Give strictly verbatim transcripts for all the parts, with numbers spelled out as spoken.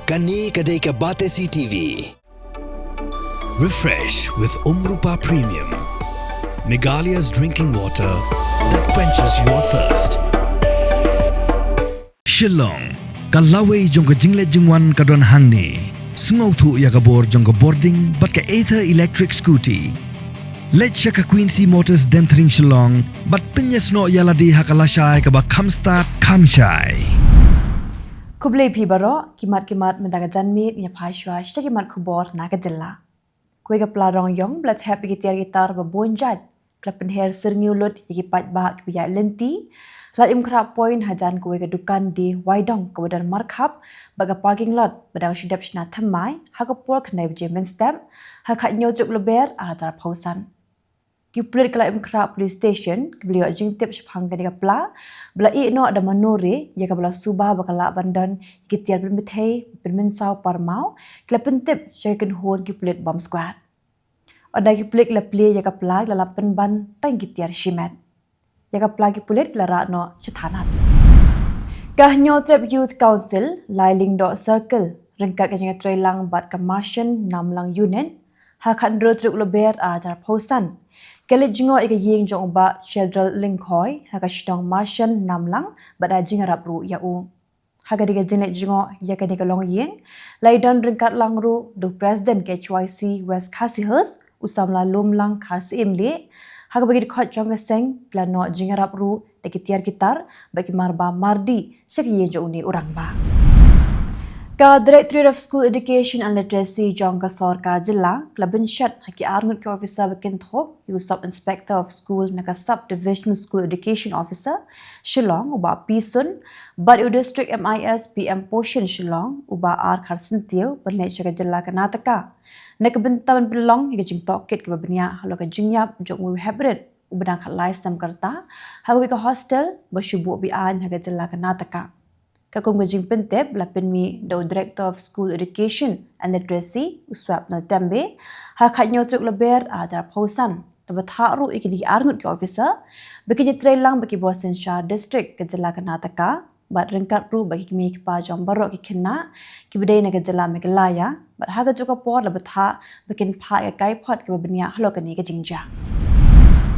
Kane ka dei ka Batesi T V. Refresh with Umrupa Premium, Meghalaya's drinking water that quenches your thirst. Shillong, ka lawei jong ka jingleit jingwan ka don hangne. Sngewthuh ïa ka bor jong ka bording bad ka Ather electric scooty. Leit sha ka Quincy Motors Demthring Shillong bad pynïasnoh ïa lade ha ka lashai kaba kham stad kham shai. Khublei phi baroh, ki mat ki mat mynta ka janmiet ngi ïa phai shuwa sha ki mat khubor na ka jylla. Kawei ka pla rong ïong ba la thep ïa ki tiar ki tar ba bun jait ka la pynher syrngiew lut ïa ki paidbah kiba ïaid lynti, ha Laitumkhrah Point hajan kawei ka dukan die waidong kaba don markhap bad ka parking lot ba dang shu dep shna thymmai ha ka por khyndai baje mynstep ha ka khathynñiew tarik Lber arhajar arphew san. Ki pulit ka Laitumkhrah Police Station kiba la ïoh jingtip shaphang kane ka pla ba la ïeh noh da mano re ïa kaba la suba ba ka lah ban don ïa ki tiar pynbthei pynmynsaw parmaw ki la pyntip sha ki kynhun ki pulit bomb squad. Ynda ki pulit ki la plie ïa ka pla ki la lap pynban tang ki tiar shimet. Ïa ka pla ki pulit ki la rah noh sha thanat. Ka Hynñiewtrep Youth Council Lailiengdoh Circle ryngkat ka jingïatreilang bad ka Marsian Namlang Unit ha ka khathynriew tarik Lber arhajar arphew san ki la leit jngoh ïa ka ïing jong u Bah Sheldral Lyngkhoi ha ka shnong Marsian Namlang bad da jingïarap ruh ïa u. Ha kane ka jingleit jngoh ïa kane ka longïing la ïadon ryngkat lang ruh da u President ka H Y C West Khasi Hills u samla Lumlang Kharsyiemlieh, ha kaba ki dkhot jong ka seng ki la noh jingïarap ruh da ki tiar ki tar bad ki marbah mardih sha ka ïing jong une u rangbah. Ka Directorate of School Education and Literacy jong ka sorkar jylla ka la bynshet ha ki arngut ki officer ba kynthup ïa u Sub Inspector of School na ka Sub Divisional School Education Office Shillong u Bah P Sun bad ïa u District M I S P M Poshan Shillong u Bah R Kharsyntiew ban leit sha ka jylla Karnataka na ka bynta ban pynlong ïa ka jingtohkit kaba bniah halor ka jingïap jong uwei u heprit uba dang khatlai snem ka rta ha kawei ka hostel ba shu buh beaiñ ha ka jylla Karnataka. Ka kum ka jingpyntip la pynmih da u Director of School Education and Literacy u Swapnil Tembe ha ka khathynñiew tarik Lber arhajar arphew san, da bthah ruh ïa kine ki arngut ki officer ba kin ïatreilang bad ki bor synshar district ka jylla Karnataka bad ryngkat ruh bad ki kmie ki kpa jong baroh ki khynnah kiba dei na ka jylla Meghalaya bad ha kajuh ka por la bthah ba kin phah ïa ka kaiphod kaba bniah halor kane ka jingjia.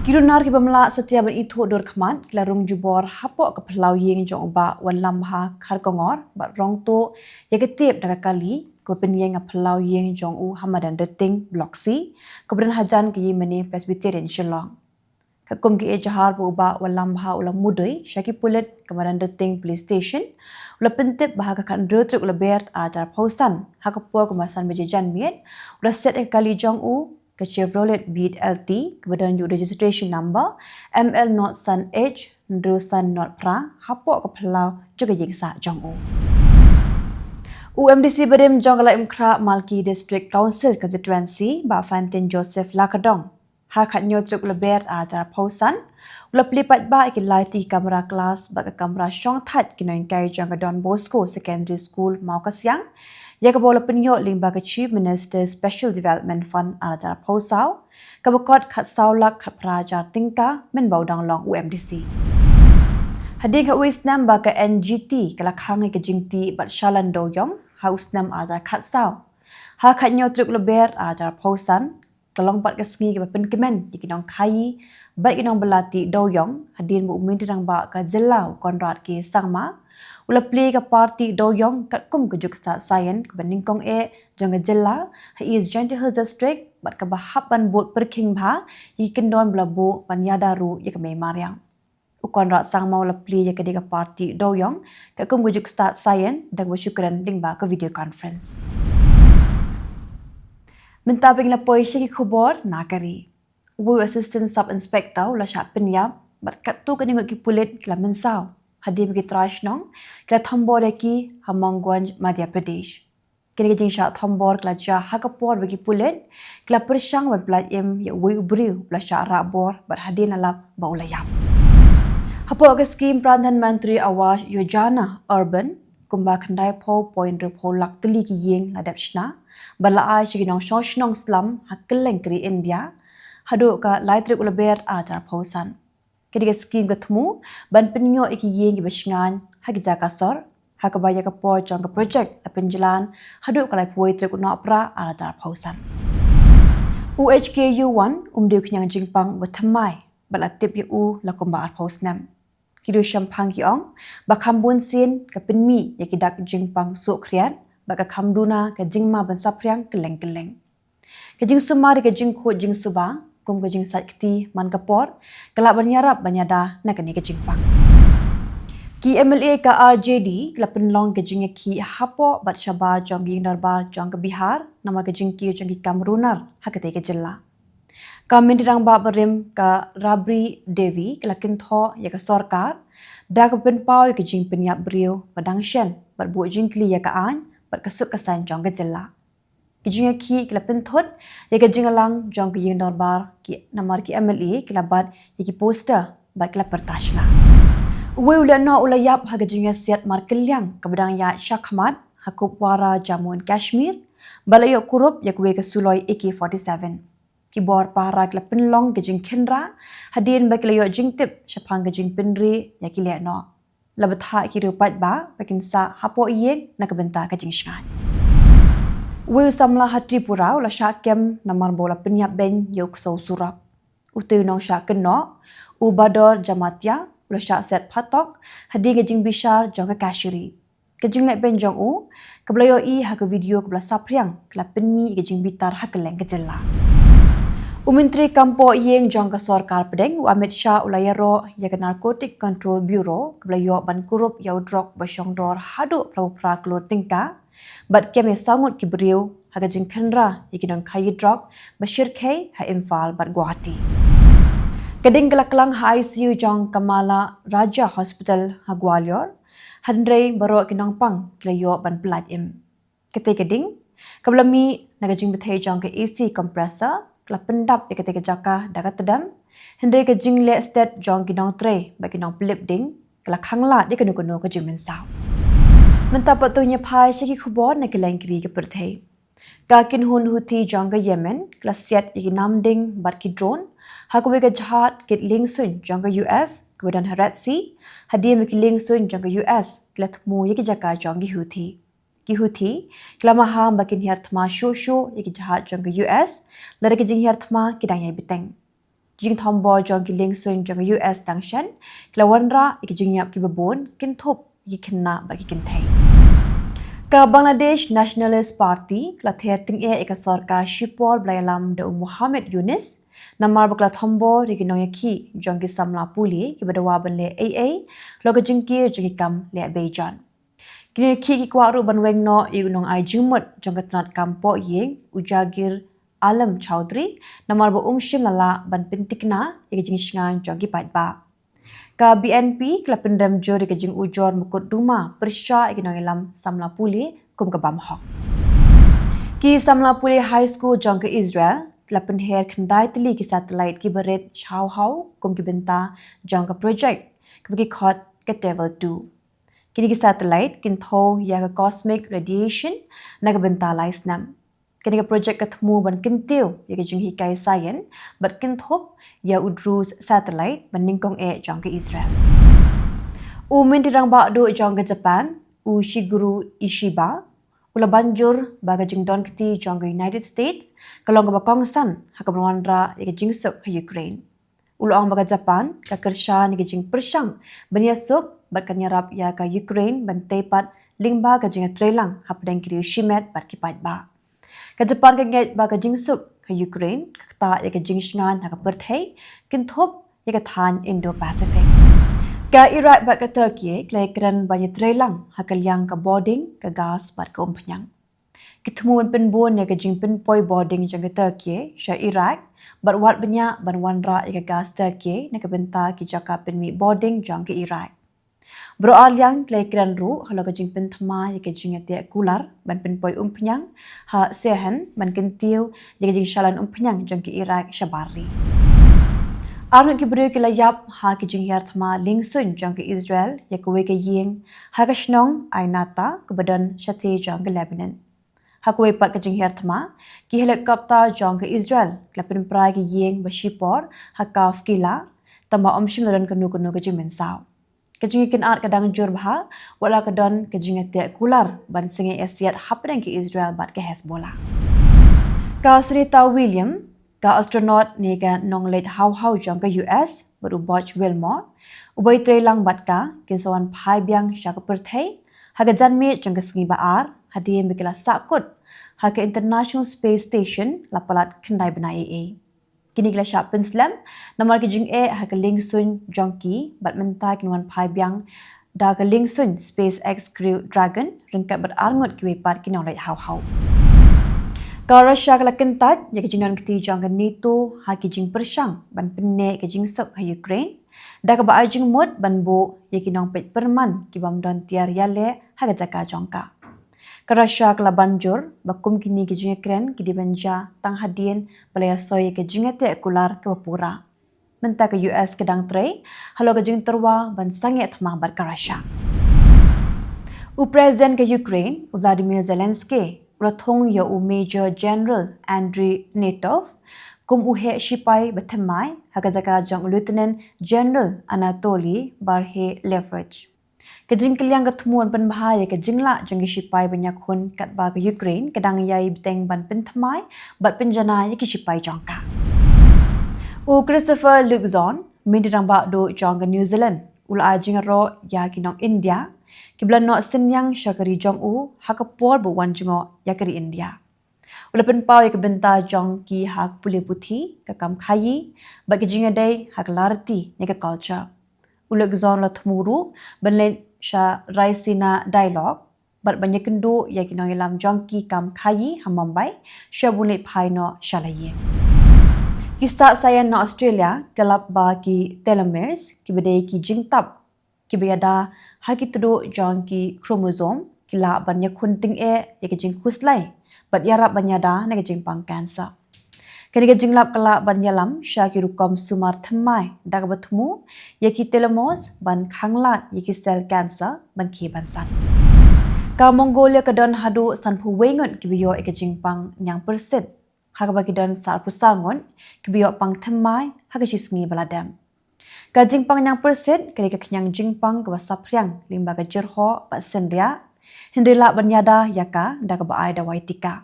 Ki runar kiba mlah satia ban ithuh dur khmat ki la rung jubor hapoh ka phyllaw ïing jong u Bah Wanlambha Kharkongor bad rong tuh ïa ka tep da ka kali kaba pynïeng ha phyllaw ïing jong u ha Madanrting Block C kaba don hajan ka Yimane Presbyterian Shillong. Ka kum ka ejahar ba u Bah Wanlambha u la mudui sha ki pulit ka Madanrting Police Station u la pyntip ba ha ka khathynriew tarik Lber arhajar arphew san ha ka por kumba san baje janmiet u la set ïa ka kali jong u ka Chevrolet Beat L T kaba don ïa u registration number M L nought san H hynriew san nought phra hapoh ka phyllaw jong ka ïingsah jong u. U M D C barim jong ka Laitumkhrah Malki District Council Constituency Bah Fantin Joseph Lakadong ha ka khathynñiew tarik Lber arhajar arphew san u la plie paidbah ïa ki lai tylli ki kamra klas bad ka kamra shongthait ki nonghikai jong ka Don Bosco Secondary School Mawkasiang ïa kaba u la pynïoh lyngba ka Chief Minister's Special Development Fund arhajar arphew saw kaba kot khatsaw lak khatphra hajar tyngka mynba u dang long u M D C. Hadien kawei snem ba ka N G T ka la khang ïa ka jingtih bad shalan dewïong ha u snem arhajar khatsaw. Ha ka khathynñiew tarik Lber arhajar arphew san ka long pat ka sngi kaba pynkmen ïa ki nongkhaii bad ki nongbylla tih dewïong hadien ba u Myntri Rangbah ka jylla u Conrad K Sangma u la plie ïa ka par tih dewïong katkum ka juk stad saian kaba nyngkong eh jong ka jylla ha East Jaintia Hills District bad kaba hap ban bud pyrkhing bha ïa ki kyndon ba la buh ban ïada ruh ïa ka mei mariang. U Conrad Sangma u la plie ïa kane ka par tih dewïong katkum ka juk stad saian da kaba shu kren lyngba ka video conference. Mynta ba ngin ïa poi sha ki khubor na ka ri. Uwei u Assistant Sub Inspector u la shah pynïap bad katto katne ngut ki pulit ki la mynsaw hadien ba ki trai shnong ki la thombor ïa ki ha Manguganj, Madhya Pradesh. Kine ki jingshah thombor ki la jia ha ka por ba ki pulit ki la pyrshang ban pyllait im ïa uwei u briew ba la shah rah bor bad hadien la lap ba u la ïap. Hapoh ka skim Pradhan Mantri Awas Yojana Urban kumba khyndaiphew point hynriewphew lak tylli ki ïing la dep shna bad la ai sha ki nongshong shnong slum ha kylleng ka ri India haduh ka lai tarik u Lber arhajar arphew san. Kane ka skim ka thmu ban pynïoh ïa ki ïing kiba shngaiñ ha ki jaka sor, Ha kaba ïa ka por jong ka projek la pynjlan haduh ka laiphew tarik u Nohprah arhajar arphew san. U H K U one um dei u khñiang jingpang uba thymmai bad la tip ïa u la kumba arphew snem. Ki riew shemphang ki ong ba kham bun sien ka pynmih ïa ki dak jingpang suh khriat bad ka kham duna ka jingma ban saphriang kylleng kylleng. Ka jingsumar ïa ka jingkhuid jingsuba kum ka jingsait kti man ka por ka lah ban ïarap ban ïada na kane ka jingpang. Ki M L A ka R J D ki la pynlong ka jingïakhih hapoh bad shabar jong ka ïing dorbar jong ka Bihar namar ka jingkiew jong ki kam runar ha katei ka jylla. Ka Myntri Rangbah barim ka Rabri Devi ka la kynthoh ïa ka sorkar da kaba pynpaw ïa ka jingpynïap briew ba dang shen bad buh jingkylli ïa ka aiñ bad ka suk ka saiñ jong ka jylla. Ki jingïakhih ki la pynthut ïa ka jingïalang jong ka ïing dorbar ki namar ki M L A ki la bat ïa ki poster bad ki la pyrta sla. Uwei u lehnoh u la ïap ha ka jingïasiat markylliang kaba dang ïaid shakhmat ha Kupwara, Jammu and Kashmir bad la ïoh kurup ïa kawei ka suloi A K forty-seven. Ki bor pahara ki la pynlong ka jingkhynra hadien ba ki la ïoh jingtip shaphang ka jingpynrieh ïa ki lehnoh. La bthah ki riew paidbah ba kin sah hapoh ïing na ka bynta ka jingshngaiñ. Uwei u samla ha Tripura u la shah kem namar ba u la pynïap beiñ ïa u ksew surok. Utei u nongshah kynnoh u Bador Jamatia u la shah set phatok hadien ka jingbishar jong ka kashari. Ka jingleh beiñ jong u kaba la ïohi ha ka video kaba la saphriang ka la pynmih ïa ka jingbitar ha kylleng ka jylla. U Myntri kam poh ïing jong ka sorkar pdeng u Amit Shah u la ïaroh ïa ka Narcotic Control Bureau kaba la ïoh ban kurup ïa u drok ba shong dor haduh phra phew phra klur tyngka bad kem ïa saw ngut ki briew ha ka jingkhynra ïa ki nongkhaïi drok ba shyrkhei ha Imphal bad Guwahati. Ka ding ka la klang ha I C U jong ka Maharaja Hospital ha Gwalior, hynrei baroh ki nongpang ki la ïoh ban pyllait im. Katei ka ding kaba la mih na ka jingbthei jong ka A C compressor ka la pyndap ïa katei ka jaka da ka tdem, hynrei ka jingleh stet jong ki nongtrei bad ki nongpyllip ding ka la khanglad ïa kano kano ka jingmynsaw. Mynta pat to ngin ïa phai sha ki khubor na kylleng ki ri ka pyrthei. Ka kynhun Houthi jong ka Yemen ka la siat ïa ki nam ding bad ki drone ha kawei ka jahaj kit liengsuiñ jong ka U S kaba don ha Red Sea, hadien ba ki liengsuiñ jong ka U S ki la thmu ïa ki jaka jong ki Houthi. Ki Houthi ki la maham ba kin hiar thma shuh shuh ïa ki jahaj jong ka U S lada ki jinghiar thma ki dang ïai bteng. Jingthombor jong ki liengsuiñ jong ka U S dang shen ki la wanrah ïa ki jingïap kiba bun, kynthup ïa ki khynnah bad ki kynthei. Ka Bangladesh Nationalist Party ka la ther tyngeh ïa ka sorkar shipor ba la ïalam da u Muhammad Yunus namar ba ka la thombor ïa ki nongïakhih jong ki samla pule kiba dawa ban leh ei ei halor ka jingkiew jong ki kam leh beijon. Ki nongïakhih ki kwah ruh ban weng noh ïa u nongai jingmut jong ka tnat kam poh ïing u Jagir Alam Chowdhury namar ba um shym la lah ban pynthikna ïa ka jingshngaiñ jong ki paidbah. Ka B N P ka la pynrem jur ïa ka jingujor mukotduma pyrshah ïa ki nongïalam samla pule kum ka bym hok. Ki samla pule high school jong ka Israel ki la pynher khyndai tylli ki satellite kiba rit shaw haw kum ki bynta jong ka project kaba ki khot ka Tevel two. Kine ki satellite kin thew ïa ka cosmic radiation na ka bynta lai snem. Kane ka projek ka thmu ban kyntiew ïa ka jinghikai science bad kynthup ïa u Druze satellite ba nyngkong eh jong ka Israel. U Myntri Rangbah Duh jong ka Japan, u Shigeru Ishiba, u la ban jur ba ka jingdon kti jong ka United States ka long kaba kongsan ha kaba wanrah ïa ka jingsuk ha Ukraine. U la ong ba ka Japan ka kyrshan ïa ka jingpyrshang ban ïasuk bad kan ïarap ïa ka Ukraine ban tei pat lyngba ka jingïatreilang hapdeng ki riew shimet bad ki paidbah. Ka Japan ka ngeit ba ka jingsuk ha Ukraine ka ktah ïa ka jingshngaiñ ha ka pyrthei, kynthup ïa ka thaiñ Indo-Pacific. Ka Iraq bad ka Turkey ki la ïakren ban ïatreilang ha ka liang ka bording, ka gas bad ka umphniang. Ki thmu ban pynbun ïa ka jingpynpoi bording jong ka Turkey sha Iraq bad wad bniah ban wanrah ïa ka gas Turkey na ka bynta ki jaka pynmih bording jong ka Iraq. Baroh ar liang ki la ïakren ruh halor ka jingpynthma ïa ka jingïateh kular ban pynpoi umphniang ha Sirte ban kyntiew ïa ka jingshalan umphniang jong ka Iraq shabar ri. Arngut ki briew ki la ïap ha ki jinghiar thma liengsuiñ jong ka Israel ïa kawei ka ïing ha ka shnong Ainata kaba don shathie jong ka Lebanon. Ha kawei pat ka jinghiar thma, ki helicopter jong ka Israel ki la pynpra ïa ka ïing ba shipor ha Kaf Kila, tangba um shym la don kano kano ka jingmynsaw. Ka jingïakynad ka dang jur bha, wat la ka don ka jingïateh kular ban sangeh ïasiat hapdeng ka Israel bad ka Hezbollah. Ka Sunita Williams, ka astronaut ne ka nongleit haw-haw jong ka U S, bad u Butch Wilmore, uba ïatrei lang bad ka, kin sa wan phai biang sha ka pyrthei ha ka janmiet jong ka sngi ba ar, hadien ba ki la sahkut ha ka International Space Station la palat khyndai bnai ei ei. Kine ki la shah pynslem namar ki jingeh ha ka liengsuiñ jong ki, bad mynta kin wan phai biang da ka liengsuiñ SpaceX Crew Dragon ryngkat bad arngut kiwei pat ki nongleit haw-haw. Ka Russia ka la kyntait ïa ka jingdon kti jong ka NATO ha ki jingpyrshang ban pynneh ka jingsuk ha Ukraine, da kaba ai jingmut ban buh ïa ki nongpeit pyrman ki bym don tiar ïaleh ha ka jaka jong ka. Ka Russia ka la ban jur ba kum kine ki jingïakren ki dei ban jia tang hadien ba la ïasoi ïa ka jingïateh kular kaba pura. Mynta ka U S ka dang trei halor ka jingtyrwa ban sangeh thma bad ka Russia. U President ka Ukraine, u Vladimir Zelensky, u la thung ïa u Major General Andriy Netov kum u heh shipai ba thymmai ha ka jaka jong u Lieutenant General Anatoly Barhe Levrich. Ka jingkylliang ka thmu ban pynbha ïa ka jinglah jong ki shipai ban ïakhun katba ka Ukraine ka dang ïai bteng ban pynthymmai bad pynjanai ïa ki shipai jong ka. U Christopher Luxon, myntri rangbah duh jong ka New Zealand, u la ai jingïaroh ïa ki nong India kiba la noh synñiang sha ka ri jong u ha ka por ba u wan jngoh ïa ka ri India. U la pynpaw ïa ka bynta jong ki ha ka pule puthi, ka kam khaïi, bad ka jingïadei ha ka larti ne ka culture. U Luxon u la thmu ruh ban leit sha Raisina Dialogue bad ban ïakynduh ïa ki nongïalam jong ki kam khaïi ha Mumbai, shwa ba un leit phai noh sha la ïing. Ki stad science na Australia ki la lap ba ki telomeres, kiba dei ki jingtap kiba ïada ha ki tduh jong ki chromosome, ki lah ban ïakhun tyngeh ïa ka jingkhuslai bad ïarap ban ïada na ka jingpang cancer. Kane ka jinglap ka lah ban ïalam sha ki rukom sumar thymmai da kaba thmu ïa ki telomeres ban khanglad ïa ki sel cancer ban khie ban san. Ka Mongolia ka don haduh sanphew wei ngut kiba ïoh ïa ka jingpang ñiangpyrsit, ha kaba ki don sa arphew saw ngut kiba ïoh pang thymmai ha ka shisngi ba la dep. Ka jingpang ñiangpyrsit ka dei ka khñiang jingpang kaba saphriang lyngba ka jyrhoh bad synriah, hynrei lah ban ïada ïa ka da kaba ai dawai tika.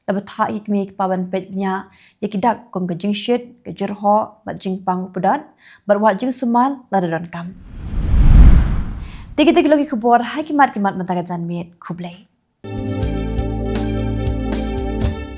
La bthah ïa ki kmie ki kpa ban peit bniah ïa ki dak kum ka jingshit, ka jyrhoh bad jingpang u pdot, bad wad jingsumar lada donkam. Te kita ki long ki khubor ha ki mat ki mat mynta ka janmiet. Khublei.